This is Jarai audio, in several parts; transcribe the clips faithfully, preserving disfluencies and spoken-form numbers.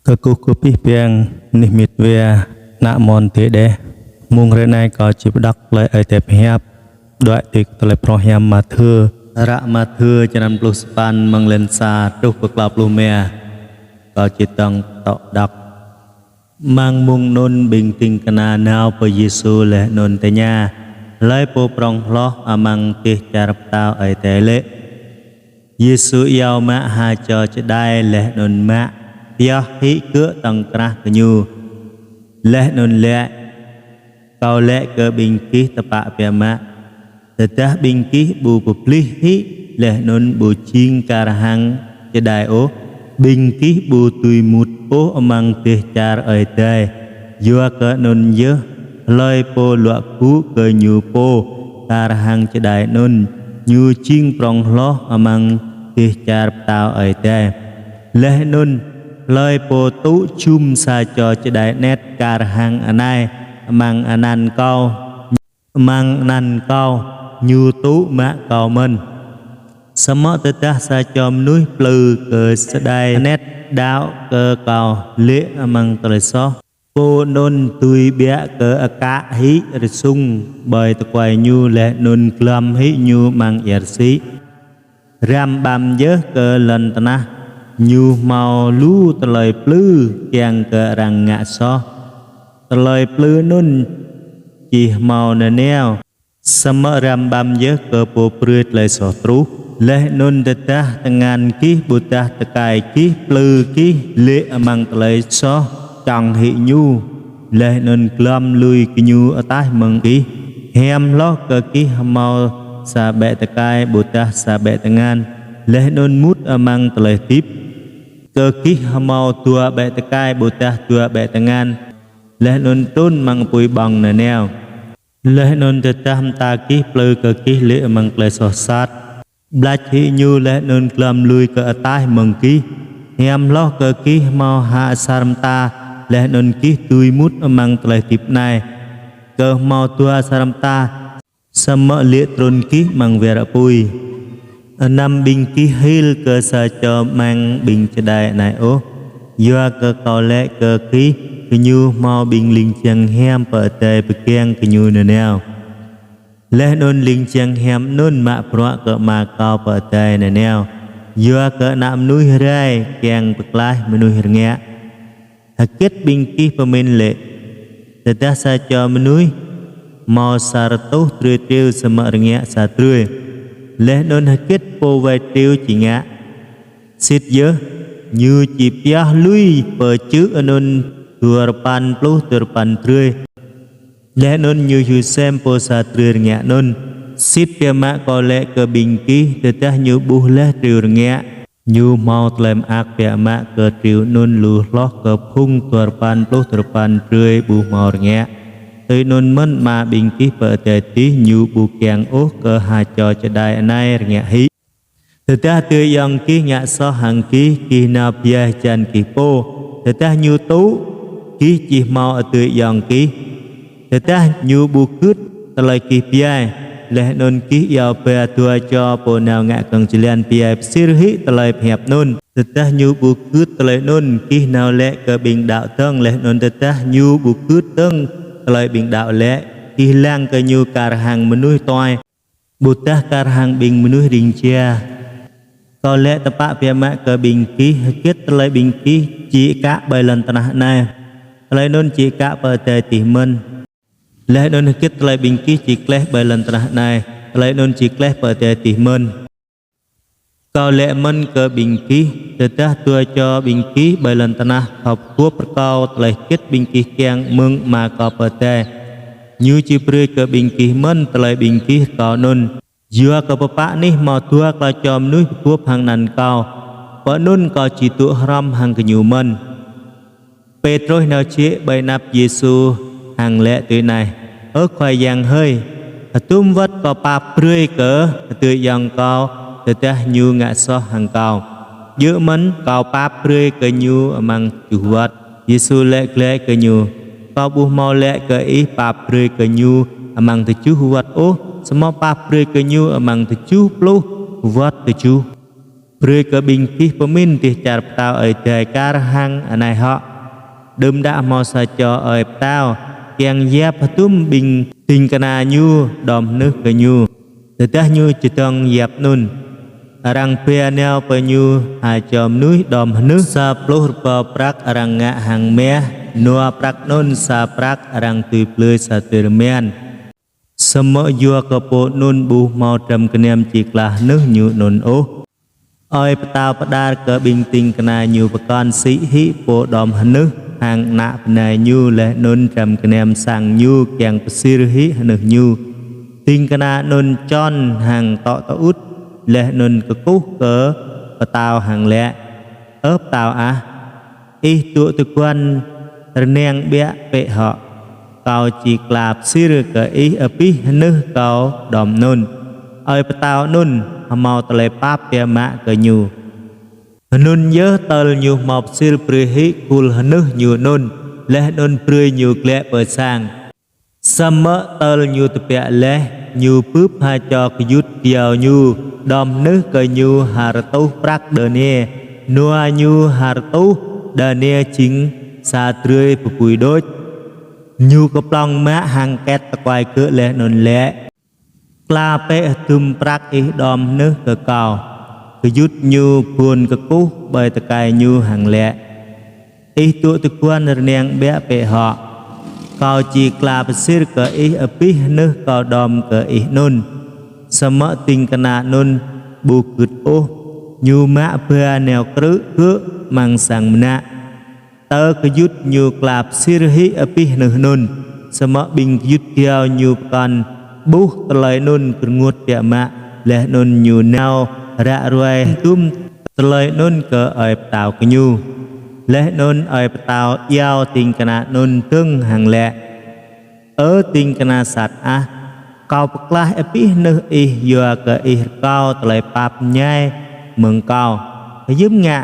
Kơkuh kơ abih bang neh met wa, ană amôn adơi đeh. Mông hrơi anai kâo či pơđŏk tơlơi Ơi Adai pơhiăp, đuaĭ tui tơlơi phrâo hiam Mathiơ. Hră Mathiơ črăn pluh sapăn, mơ̆ng lăn sa truh pơ klâo pluh rơma. Kâo či dŏng tŏ đŏk. Amăng mông anŭn ƀing ding kơna nao pơ Yêsu laih anŭn tơña: Hlơi pô prŏng hloh amăng dêh čar pơtao Ơi Adai lĕ? Yêsu iâu mă ha čô čơđai laih anŭn mă pioh hĭ gơ̆ tŏng krah gơñu, laih anŭn laĭ: Kâo laĭ kơ ƀing gih tơpă biă mă, tơdah ƀing gih ƀu pơplih hĭ laih anŭn ƀu jing kar hăng čơđai ôh, ƀing gih ƀu dưi mŭt ôh amăng dêh čar Ơi Adai. Yua kơ anŭn yơh, hlơi pô luă gŭ kơ ñu pô kar hăng čơđai anŭn, ñu jing prŏng hloh amăng dêh čar pơtao Ơi Adai. Laih anŭn, hlơi pô tŭ jum sa čô čơđai anet kar hăng anai amăng anăn kâo, amăng anăn kâo, ñu tŭ mă kâo mơ̆n. Samơ̆ tơdah sa čô mơnuih plư kơ čơđai anet đaŏ kơ kâo lê̆ amăng tơlơi soh, pô anŭn dưi ƀiă kơ akă hĭ rơsŭng ƀơi tơkuai ñu laih anŭn glŏm hĭ ñu amăng ia rơsĭ. Răm ƀăm yơh kơ lŏn tơnah ñu hmâo lu tơlơi plư kiăng kơ arăng ngă soh. Tơlơi plư anŭn či hmâo nanao, samơ̆ răm ƀăm yơh kơ pô brơi tơlơi soh truh. Laih anŭn tơdah tơngan gih ƀôdah tơkai gih plư gih lê̆ amăng tơlơi soh, čŏng hĭ ñu, laih anŭn glŏm lui gơñu ataih mơ̆ng gih. Hiam hloh kơ gih hmâo sa ƀĕ tơkai ƀôdah sa ƀĕ tơngan, laih anŭn mŭt amăng tơlơi hơdip, kơ gih hmâo dua ƀĕ tơkai ƀôdah dua ƀĕ tơngan, laih anŭn trŭn amăng apui ƀơ̆ng nanao. Laih anŭn tơdah mơta gih plư kơ gih lê̆ amăng tơlơi soh sat, blač hĭ ñu laih anŭn glŏm lui kơ ataih mơ̆ng gih. Hiam hloh kơ gih hmâo ha asar mơta, laih anŭn gih dưi mŭt amăng tơlơi hơdip anai, kơ hmâo dua asar mơta, samơ̆ lê̆ trŭn gih amăng war apui. Anăm ƀing gih hil kơ sa čô amăng ƀing čơđai anai ôh, yua kơ kâo laĭ kơ gih, gơñu hmâo ƀing ling jang hiam pơ adai pơgang gơñu nanao, laih anŭn ling jang hiam anŭn mă bruă kơ Ama kâo pơ adai nanao. Yua kơ Ană mơnuih rai kiăng pơklaih mơnuih rơngiă. Hơget ƀing gih pơmĭn lĕ? Tơdah sa čô mơnuih hmâo sa rơtuh drơi triu samơ̆ rơngiă sa drơi, laih anŭn hơget pô wai triu či ngă? Sĭt yơh, ñu či pioh lui pơ čư̆ anŭn duarơpăn pluh duarơpăn drơi, laih anŭn ñu hyu sem pô sa drơi rơngiă anŭn. Sĭt biă mă kâo laĭ kơ ƀing gih, tơdah ñu ƀuh laih triu rơngiă, ñu hmâo tơlơi mơak biă mă kơ triu anŭn lu hloh kơ phung duarơpăn pluh duarơpăn drơi ƀu hmâo rơngiă. Tui anŭn mơ̆n Ama ƀing gih pơ adai adih ñu ƀu kiăng ôh kơ ha čô čơđai anai rơngiă hĭ. Tơdah adơi ayŏng gih ngă soh hăng gih, gih nao pơhiăp hơjăn gih pô. Tơdah ñu tŭ, gih či hmâo adơi ayŏng gih. Tơdah ñu ƀu gưt tơlơi gih pơhiăp, laih anŭn gih iâu ba dua čô pô nao ngă kơ̆ng jơlan pơhiăp pơsir hĭ tơlơi pơhiăp anŭn. Tơdah ñu ƀu gưt tơlơi anŭn, gih nao laĭ kơ ƀing đaŏ dơ̆ng, laih anŭn tơdah ñu ƀu gưt dơ̆ng tơlơi ƀing đaŏ laĭ, gih lăng kơ ñu kar hăng mơnuih tuai, ƀôdah kar hăng ƀing mơnuih ring jia. Kâo laĭ tơpă biă mă kơ ƀing gih, hơget tơlơi ƀing gih či akă ƀơi lŏn tơnah anai, tơlơi anŭn či akă pơ adai adih mơ̆n. Laih anŭn hơget tơlơi ƀing gih či klaih ƀơi lŏn tơnah anai, tơlơi anŭn či klaih pơ adai adih mơ̆n. Kâo laĭ mơ̆n kơ ƀing gih, tơdah dua čô ƀing gih ƀơi lŏn tơnah thâo pơgop rơkâo tơlơi hơget ƀing gih kiăng mơ̆ng Ama kâo pơ adai, ñu či brơi kơ ƀing gih mơ̆n tơlơi ƀing gih rơkâo anŭn. Yua kơ pơpă anih hmâo dua klâo čô mơnuih pơgop hăng anăn kâo, pơ anŭn kâo či dŏ hrŏm hăng gơñu mơ̆n. Pêtrôs nao jĕ ƀơi anăp Yêsu hăng laĭ tui anai: Ơ Khua Yang hơi, hơdôm wơ̆t kâo pap brơi kơ adơi ayŏng kâo tơdah ñu ngă soh hăng kâo? Djơ̆ mơ̆n kâo pap brơi kơ ñu amăng tơjuh wơ̆t. Yêsu laĭ glaĭ kơ ñu: Kâo ƀu hmâo laĭ kơ ih pap brơi kơ ñu amăng tơjuh wơ̆t ôh, samơ̆ pap brơi kơ ñu amăng tơjuh pluh wơ̆t tơjuh. Brơi kơ ƀing gih pơmĭn dêh čar pơtao Ơi Adai kar hăng anai hŏ. Đưm đă hmâo sa čô ơi pơtao, kiăng yap hơdôm ƀing ding kơna ñu đom hơnưh kơ ñu. Tơdah ñu čơdơ̆ng yap anŭn, arăng ba nao pơ ñu ha čô mơnuih đom hơnưh sa pluh rơbâo prăk arăng ngă hăng mah, nua prăk anŭn sa prăk arăng tui blơi sa tơl rơman. Samơ̆ yua kơ pô anŭn ƀu hmâo dram gơnam či kla hơnưh ñu anŭn ôh. Ơi pơtao pơđar kơ ƀing ding kơna ñu pơkŏn sĭ hĭ pô đom hơnưh hăng ană bơnai ñu laih anŭn dram gơnam sang ñu kiăng pơsir hĭ hơnưh ñu. Ding kơna anŭn čon hăng tŏ tơŭt laih anŭn kơkuh kơ pơtao hăng laĭ: Ơ pơtao ah, ih dŏ tơguan rơnang ƀiă bĕ hŏ. Kâo či kla pơsir kơ ih abih hơnưh kâo đom anŭn. Ơi pơtao anŭn hmâo tơlơi pap biă mă kơ ñu. Hơnŭn yơh tơl ñu hmâo pơsir brơi hĭ khul hơnưh ñu anŭn, laih anŭn brơi ñu glaĭ pơ sang. Samơ̆ tơl ñu tơbiă laih, ñu bưp ha čô gơyut gơyâo ñu đom hơnưh kơ ñu ha rơtuh prăk đơnia, nua ñu ha rơtuh đơnia jing sa drơi pơpui đôč. Ñu kơplŏng mă hăng ket tơkuai gơ̆ laih anŭn laĭ: Kla bĕ hơdôm prăk ih đom hơnưh kơ kâo. Gơyut ñu ƀuăn kơkuh ƀơi tơkai ñu hăng laĭ: Ih dŏ tơguan rơnang ƀiă bĕ hŏ. Kâo či kla pơsir kơ ih abih hơnưh kâo đom kơ ih anŭn. Samơ̆ ding kơna anŭn ƀu gưt ôh, ñu mă ba nao krư̆ gơ̆ amăng sang mơnă. Tơ gơyut ñu kla pơsir hĭ abih hơnưh anŭn, samơ̆ ƀing gơyut gơyâo ñu pơkŏn ƀuh tơlơi anŭn rơngot biă mă, laih anŭn ñu nao ră ruai hơdôm tơlơi anŭn kơ ơi pơtao gơñu. Laih anŭn ơi pơtao iâu ding kơna anŭn dơ̆ng hăng laĭ: Ơ ding kơna sat ah, kâo pơklaih abih hơnưh ih yua kơ ih rơkâo tơlơi pap mơñai mơ̆ng kâo. Hiư̆m ngă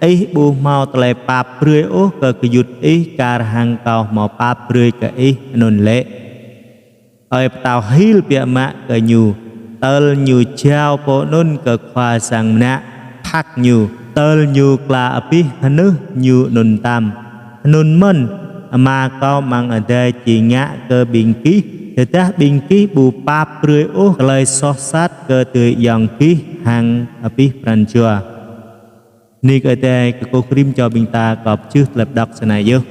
ih ƀu hmâo tơlơi pap brơi ôh kơ gơyut ih kar hăng kâo hmâo pap brơi kơ ih anŭn lĕ? Ơi pơtao hil biă mă kơ ñu, tơl ñu jao pô anŭn kơ khua sang mơnă, khăk ñu, tơl ñu kla abih hơnưh ñu anŭn mơtam. Anŭn mơ̆n, Ama kâo amăng adai či ngă kơ ƀing gih, tơdah ƀing gih ƀu pap brơi ôh tơlơi soh sat kơ adơi ayŏng gih hăng abih pran jua. Nik Ơi Adai kơkuh rĭm čô ƀing ta kâo pơjưh tơlơi pơđŏk sơnai yơh.